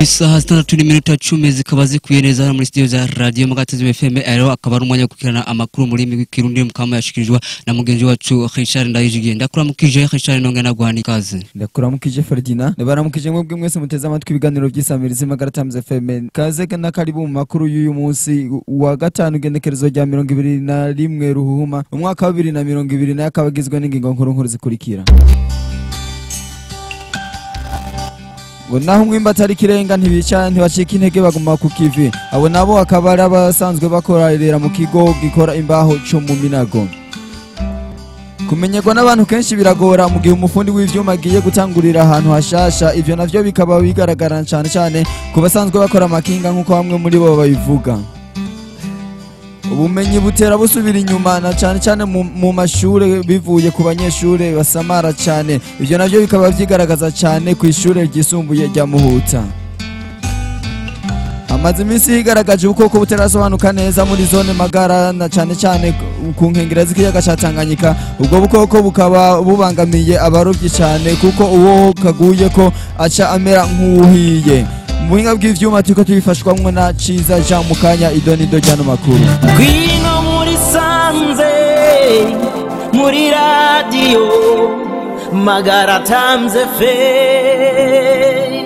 Isaha 6:10 zikaba zikwiye neza hano muri studio za Radio Magatezi FM. Rero akaba ari umwanya wo gukurikirana amakuru muri rurimi rw'ikirundi mukama yashikirijwe na mugenzi wacu Richard Ndayijigiye. Ndakuramukije Richard, nonge naguhana ikaze. Ndakuramukije Ferdinand, ndabaramukije mwebwe mwese muteze amatwi ibiganiro by'isamirizi Magara Times FM. Kaze na karibu mu makuru y'uyu munsi wa gatanu genekerezo rya 21 Ruhuhuma umwaka wa 2020, akaba agizwe n'ingingo nkuru nkuru zikurikira. Ngo naho umwimba atari kirenga ntibica ntibacika intege baguma ku kivi. Abo nabo akaba ari abasanzwe bakorera mu kigo gikora imbaho cyo mu Minago. Kumenyerwa n'abantu kenshi biragora mu gihe umufundi w'ivyuma agiye gutangurira ahantu hashasha, ivyo navyo bikaba bigaragara cyane cyane ku basanzwe bakora amakinga nk'uko bamwe muri bo babivuga. Ubumenyi butera busubira inyuma na cyane cyane mu mashure bivuye ku banyeshure basamara cyane, ivyo navyo bikaba vyigaragaza cyane ku ishure ryisumbuye rya Muhuta. Amaze iminsi higaragaje ubukoko butarasobanuka neza muri zone Magara na cyane cyane ku nkengera z'ikiyaga ca Tanganyika. Ubwo bukoko bukaba bubangamiye abarovyi cyane kuko uwo kaguye ko aca amera nk'uwuhiye. Mu buhinga bw'ivyuma turiko tubifashwamwo na Ciza Jean Mukanya idonido ryano makuru. Kwino muri sanze muri radio Magara Times FM.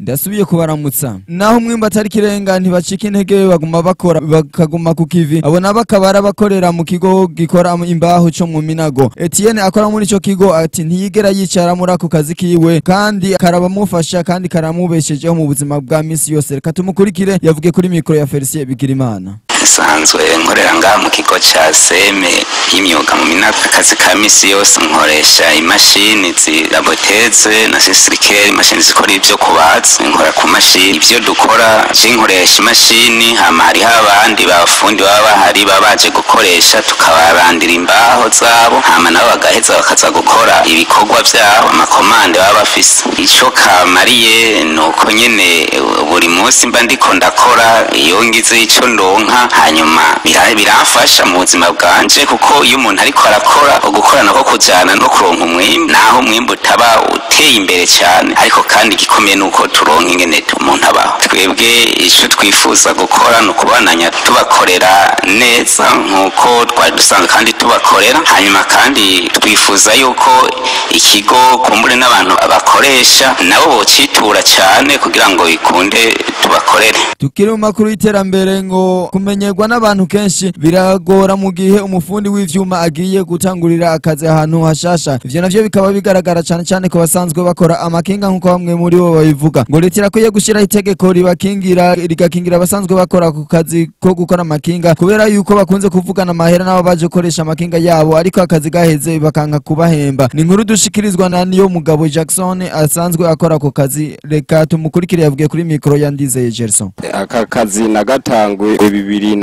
Ndasubiye kubaramutsa. Naho umwimba atari kirenga ntibacika intege baguma bakora bakaguma ku kivi. Abo nabo akaba ari abakorera mu kigo gikora imbaho cyo mu Minago. Etienne akora muri ico kigo ati ntiyigera yicara muri ako kazi kiwe kandi karabamufasha kandi karamubeshejeho mu buzima bwa misi yose. Reka tumukurikire yavuge kuri mikoro ya Felicien Bigirimana. Nsanzwe nkorera ngaha mu kigo ca seme y'imyuga mu Minago. Akazi ka misi yose nkoresha imashini ziraboteze na sisirikeri, imashini zikora ivyo kubaza, nkora ku mashini ivyo dukora. Je nkoresha imashini, hama hariho abandi bafundi baba bahari baba baje gukoresha, tukabarandira imbaho zabo, hama nabo bagaheza bakaza gukora ibikorwa vyabo, amakomande baba bafise. Ico kamariye nuko nyene buri munsi mba ndiko ndakora, iyo ngize ico ndonka hanyuma biramfasha mu buzima bwanje, kuko iyo umuntu ariko arakora ugukora nako kujana no kuronka umwimbu, naho umwimbu utaba uteye imbere cyane, ariko kandi igikomeye nuko turonka ingene umuntu abaho. Twebwe ico twifuza gukora ni ukubananya tubakorera neza nkuko twari dusanzwe kandi tubakorera, hanyuma kandi twifuza yuko ikigo kumbure n'abantu bakoresha nabo bocitura cyane kugira ngo bikunde tubakorere. Tukiri mu makuru y'iterambere, ngo kumenyerwa n'abantu kenshi biragora mu gihe umufundi w'ivyuma agiye gutangurira akazi ahantu hashasha. Ivyo navyo bikaba bigaragara cyane cyane ku basanzwe bakora amakinga nk'uko bamwe muri bo babivuga. Ngo leta irakwiye gushiraho itegeko ribakingira rigakingira abasanzwe bakora ku kazi ko gukora amakinga, kubera yuko bakunze kuvugana amahera n'abo baje gukoresha amakinga yabo, ariko akazi gaheze bakanka kubahemba. Ni inkuru dushikirizwa na niyo mugabo Jackson asanzwe akora ako kazi. Reka tumukurikire yavugiye kuri mikoro ya Ndizeye Gerson. Aka kazi nagatangwe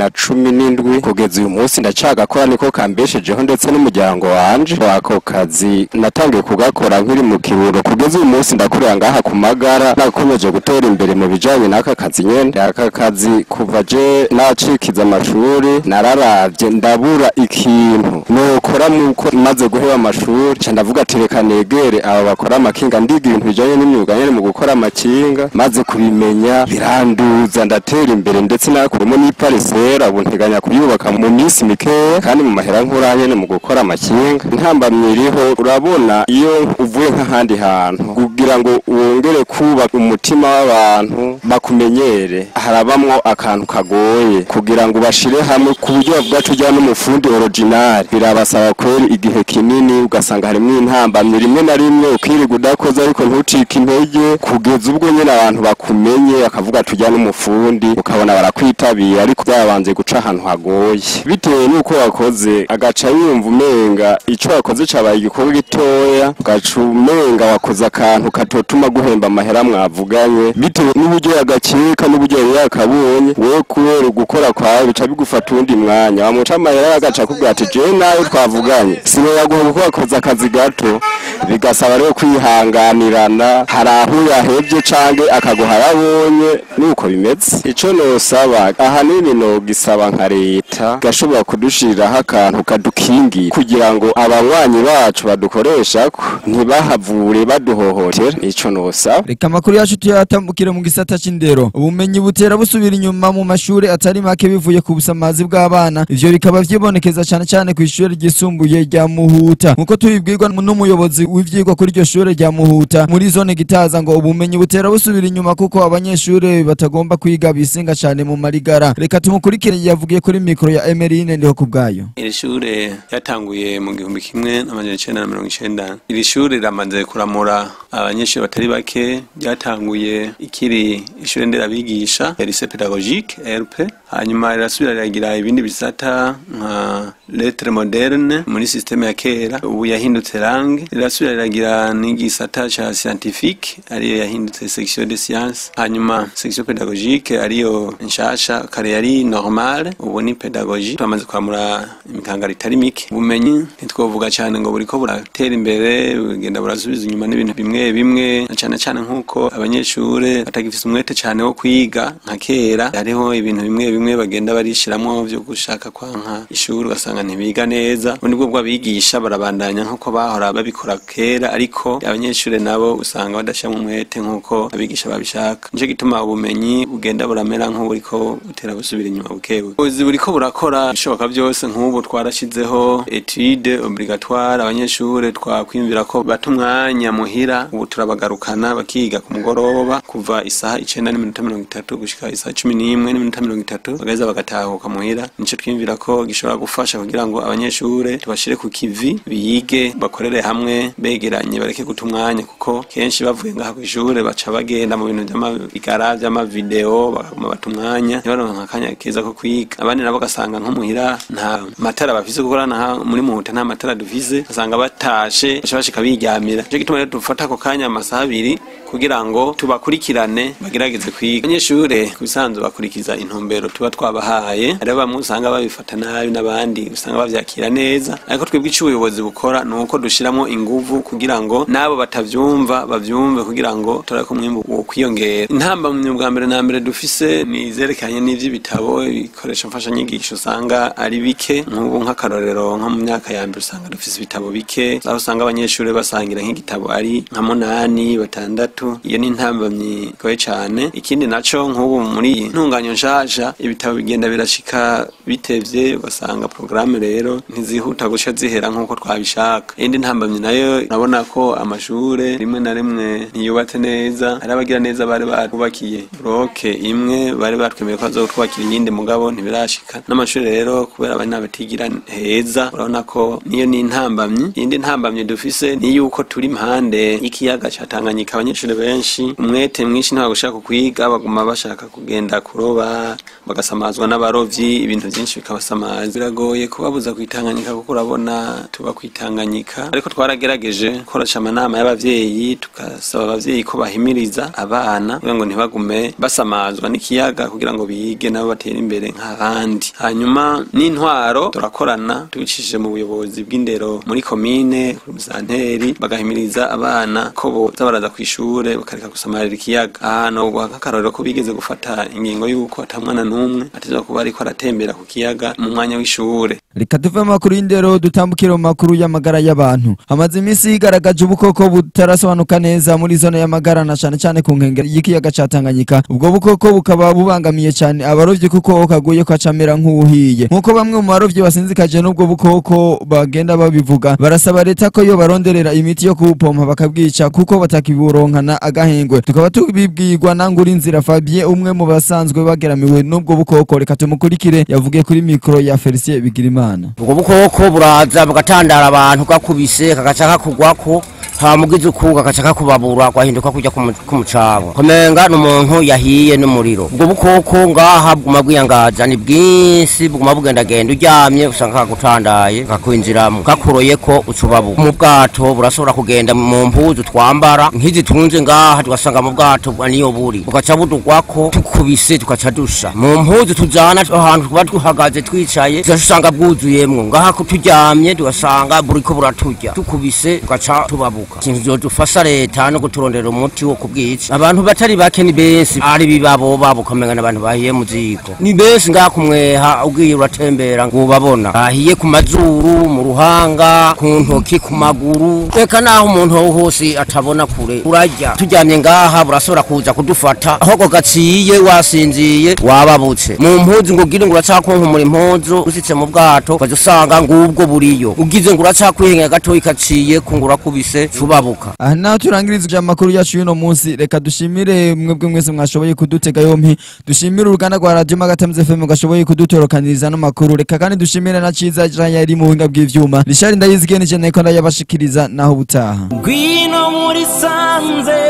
2017 kugeza uyu munsi ndacagakora, niko kambeshejeho ndetse n'umuryango wanje. Ako kazi natangiye kugakora nkiri mu Kirundo, kugeza uyu munsi ndakorera ngaha ku Magara. Nakomeje gutera imbere mu bijanye n'aka kazi nyene. Aka kazi kuva je nacikiza amashuri nararavye ndabura ikintu nokora muko maze guheba amashuri, ca ndavuga ati reka negere aba bakora amakinga, ndiga ibintu bijanye n'imyuga nyene mu gukora amakinga. Maze kubimenya biranduza ndatera imbere, ndetse nakuremo n'iparisera ubu nteganya kuyubaka mu minsi mikeya kandi mu mahera nkura nyene mu gukora amakinga. Intambamyi iriho, urabona iyo uvuye nk'ahandi hantu kugira ngo wongere kubaka umutima w'abantu bakumenyere, harabamwo akantu kagoye kugira ngo bashire hamwe ku buryo bavuga tujya n'umufundi original. Birabasaba kweri igihe kinini, ugasanga harimwo intambamyi rimwe na rimwe ukirirwa udakoze ariko ntucike intege kugeza ubwo nyene abantu bakumenye bakavuga tujya n'umufundi, ukabona barakwitabira, ariko byabanze guca ahantu hagoye bitewe n'uko wakoze. Agaca yumva umenga ico wakoze cabaye igikorwa gitoya, ugaca umenga wakoze akantu katotuma guhemba amahera mwavuganye, bitewe n'uburyo yagakeka n'uburyo yari yakabonye. Wewe kubera gukora kwawe bica bigufata uwundi mwanya, wamuca amahera agaca akubwira ati jewe nawe twavuganye sinoyaguha kuko wakoze akazi gato. Bigasaba rero kwihanganirana, hari aho yahevye canke akaguha arabonye, nyene nuko bimeze. Ico nosaba ahanini no gisaba nka leta gashobora kudushiriraho akantu kadukingira kugira ngo abanywanyi bacu badukoresha ntibahavure baduhohotera. Ico nosaba. Reka amakuru yacu tuyatambukire mu gisata c'indero. Ubumenyi butera busubira inyuma mu mashuri atari make bivuye ku busamazi bw'abana. Ivyo bikaba vyibonekeza cyane cyane ku ishure ryisumbuye rya Muhuta, nkuko tubibwirwa n'umuyobozi w'ivyigwa kuri iryo shure rya Muhuta muri zone Gitaza, ngo ubumenyi butera busubira inyuma kuko abanyeshure batagomba kwiga bisinga cyane mu marigara. Reka tumukurikire, yavugiye kuri mikro ya Emerine ndiho kubwayo. Iri shure ryatanguye mu 1990. Iri shure riramaze kuramura abanyeshure batari bake. Ryatanguye ikiri ishure nderabigisha lycée pédagogique RP, hanyuma rirasubira riragira ibindi bisata nka lettre moderne muri système ya kera, ubu yahindutse langue. Rirasubira riragira n'igisata ca scientifique ariyo yahindutse section de sciences, hanyuma section pédagogique ariyo nshasha, kare yari normale ubu ni pédagogie. Twamaze kwamura imikangara itari mike. Ubumenyi ntitwovuga cyane ngo buriko buratera imbere, bugenda burasubiza inyuma n'ibintu bimwe bimwe, na cyane cyane nkuko abanyeshure batagifise umwete cyane wo kwiga nka kera. Hariho ibintu bimwe bimwe bagenda barishiramwo vyo gushaka kwanka ishuri, ugasanga ntibiga neza. Ubu nibwo bw'abigisha barabandanya nkuko bahora babikora kera, ariko abanyeshure nabo usanga badashiramwo umwete nkuko abigisha babishaka. Nico gituma ubumenyi bugenda buramera nk'uburiko butera busubira inyuma bukebuke. Ubuzi buriko burakora ibishoboka byose. Nk'ubu twarashizeho étude obligatoire, abanyeshure twakwiyumvira ko bata umwanya muhira, ubu turabagarukana bakiga ku mugoroba kuva isaha 9:30 gushika isaha 11:30, bagaheza bagatahuka muhira. Nico twiyumvira ko gishobora gufasha kugira ngo abanyeshure tubashire ku kivi, biyige bakorere hamwe begeranye, bareke guta umwanya, kuko kenshi bavuye ngaha kw'ishure baca bagenda mu bintu vy'amabigara vy'amavideo, bakaguma bata umwanya ntibaronke akanya keza ko kwiga. Abandi nabo ugasanga nko muhira nta matara bafise, kuko naha muri Muhuta nta matara dufise, ugasanga batashe baca bashika biryamira. Nico gituma rero dufata ako kanya amasaha abiri kugira ngo tubakurikirane bagerageze kwiga. Abanyeshure ku bisanzwe bakurikiza intumbero tuba twabahaye. Hariho bamwe usanga babifata nabi n'abandi usanga bavyakira neza, ariko twebwe ico ubuyobozi bukora ni uko dushiramwo inguvu kugira ngo n'abo batavyumva bavyumve, kugira ngo turabe ko umwimbu wo kwiyongera. Intambamyi bwa mbere na mbere dufise ni izerekanye n'ivy'ibitabo, ibikoresho mfashanyigisho usanga ari bike. Nk'ubu nk'akarorero, nko mu myaka ya mbere usanga dufise ibitabo bike, aho usanga abanyeshure basangira nk'igitabo ari nka 8 6. Iyo ni intambamyi igoye cane. Ikindi naco, nk'ubu muri iyi ntunganyo nshasha ibitabo bigenda birashika bitevye, ugasanga porogaramu rero ntizihuta guca zihera nk'uko twabishaka. Iyindi ntambamyi nayo, urabona ko amashure rimwe na rimwe ntiyubatse neza. Hari abagira neza bari barubakiye bloc imwe, bari batwemeye ko bazotwubakira iyindi, mugabo ntibirashika. N'amashure rero kubera abana batigira heza, urabona ko niyo ni intambamyi. Iyindi ntambamyi dufise ni yuko turi impande y'ikiyaga ca Tanganyika. Abanyeshure benshi umwete mwinshi ntabwo gushaka kwiga, baguma bashaka kugenda kuroba, bagasamazwa n'abarovyi, ibintu byinshi bikabasamaza. Biragoye kubabuza kwitanganyika kuko urabona tuba kwitanganyika, ariko twaragerageje gukoresha amanama y'abavyeyi, tukasaba abavyeyi ko bahimiriza abana kugira ngo ntibagume basamazwa n'ikiyaga, kugira ngo bige nabo batere imbere nk'abandi. Hanyuma n'intwaro turakorana tubicishije mu buyobozi bw'indero muri komine, kuri musanteri, bagahimiriza abana ko boza baraza kw'ishure bakareka gusamarira ikiyaga. Ahantu nk'akarorero ko bigeze gufata ingingo y'uko ata mwana n'umwe atezwa kuba ariko aratembera ku kiyaga mu mwanya w'ishure. Reka tuve mu makuru y'indero dutambukire mu makuru y'amagara y'abantu. Hamaze iminsi higaragaje ubukoko butarasobanuka neza muri zone y'amagara na cane cane ku nkengero y'ikiyaga ca Tanganyika. Ubwo bukoko bukaba bubangamiye cane abarovyi kuko kaguye kacamera nk'uwuhiye. Nkuko bamwe mu barovyi basinzikaje n'ubwo bukoko bagenda babivuga, barasaba leta ko yo baronderera imiti yo kuwupompa bakabwica kuko batakiburonkana agahengwe. Tukaba tubibwirwa na Ngurinzira Fabien, umwe mu basanzwe bageramiwe n'ubwo bukoko. Reka tumukurikire, yavugiye kuri mikro ya Felicien Bigirimana. Ubwo bukoko buraza bugatandara abantu, gakubise kagaca kakugwako, hamugize uku kagaca kakubabura, gwahinduka kujya kumucabo, komenga n'umuntu yahiye n'umuriro. Ubwo bukoko ngaha buguma bwiyangaza, ni bwinshi, buguma bugendagenda. Uryamye usanga kagutandaye kakwinjiramo, kakuroyeko ucubabu. Mu bwato burashobora kugenda mu mpuzu twambara nk'izi tunze ngaha, tugasanga mu bwato niyo buri, bugaca budugwako, tukubise tugaca dusha mu mpuzu tujana ahantu tuba duhagaze twicaye, tugasanga bwuzuyemwo. Ngaha turyamye tugasanga buriko buraturya, tukubise tugaca tubabuka. burababuka. Ikintu vyodufasha leta no kuturondera umuti wo kubwica. Abantu batari bake ni benshi ari bibabo babukomega n'abantu bahiye mu ziko ni benshi ngaha kumweha, ugiye uratembera ngo ubabona bahiye ku mazuru, mu ruhanga, ku ntoki, ku maguru, eka naho umuntu hose atabona kure urarya. Turyamye ngaha burashobora kuza kudufata aho gaciye, wasinziye wababutse mu mpuzu ngo ugire ngo uracakunkumura impuzu, usitse mu bwato ukaza usanga ngubwo buriyo, ugize ngo uracakwihengera gatoyi kaciye ko ngo urakubise cubabuka. Aha naho turangiriza amakuru yacu y'uno munsi. Reka dushimire mwebwe mwese mwashoboye kudutega yompi, dushimire uruganda rwa Radio Magatamze FM gashoboye kudutorokaniriza no makuru. Reka kandi dushimire na Ciza Jean yari mu buhinga bw'ivyuma. Richard Ndayizigene je nako ndayabashikiriza, naho butaha. Ngwino muri sanze,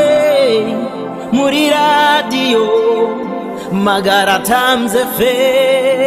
muri radiyo Magara Times FM.